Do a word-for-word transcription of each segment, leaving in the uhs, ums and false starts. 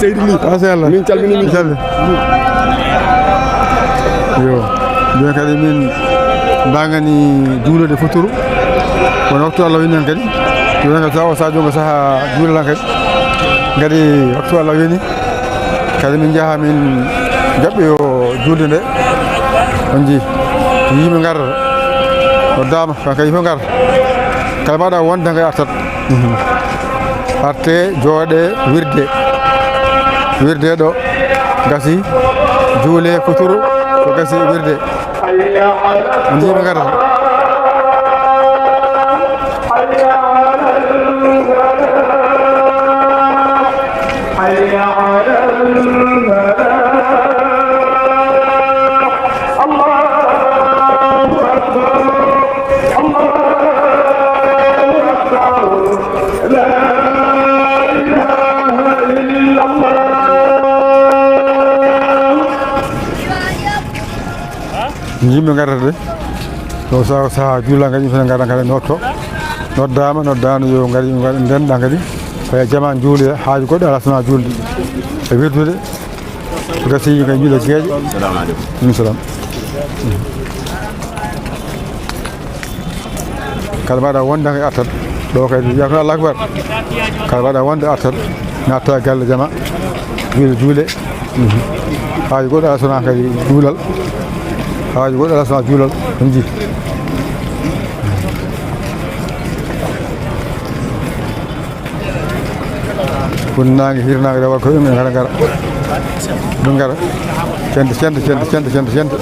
Seydi Ly. Machallah. Min calmini min. Calli. Yo. Ɓe kadi min ndangani juulde futuru. Kono waktu Allah woni hen kadi. Yo nanga saha o saha jongo saha juulal kadi. Kadi waktu Allah woni. Kadi min njaha min jaɓɓoyo juulde nde. On njii. Yimɓe ngarata. O dama, kanko yimɓe ngarata. Kala mbaɗa wonde kay artat. Mhm. Arte, jooɗe, wirde. Wirde ɗo. Gasi. Juule, futuru. Ko gasi wirde. On njii ɓe ngarata. Yimɓe ngarata de. Ɗo saha, saha juulal ngal, yimɓe fene ngara kadi noddo. Noddama, noddano yo ngari, ngari ndenɗa kadi. Faya jama juule, haaju goɗɗo ala sona juulde. E wirdude, ko gasi yimɓe kadi juule geeƴe. Salamu aleykum. Aleykum salam. Kala mbaɗa wonde tan e artat. Ɗo kadi wiyata ko Allahu Akbar. Kala mbaɗa wonde artat. Natta e galle jama. Juule, juule. Mhm. Haaju goɗɗo ala sona kadi juulal. Haaju goɗɗo ala sona juulal. On njii. Funnaange, hirnaange, rewal ko ɗum en ngara, ngara. Ɗum ngara. Cente, cente, cente, cente, cente, cente.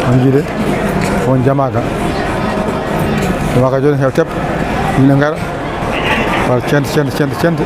On njii de, on jamaaka. Jamaaka jooni hew tep, yimɓe ngara. Wala cente, cente, cente, cente.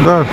Ba.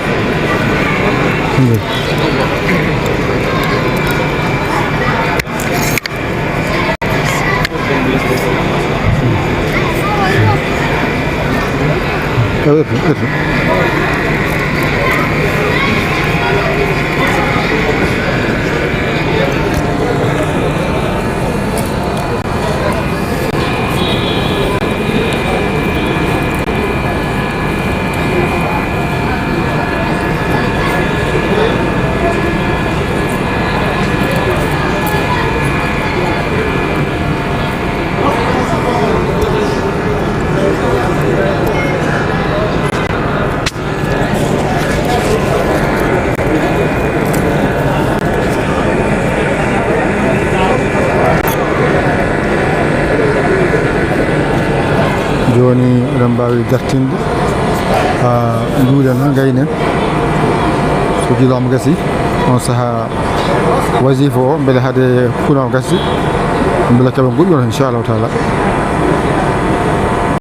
Jooni eɗen mbaawi dartinde, ah, nduulen, ngaynen. So juulaama gasi, on sahaa wasifa o, mbele hade kuna o gasi, mbele keɓen goɗɗum on, inchallahu taala.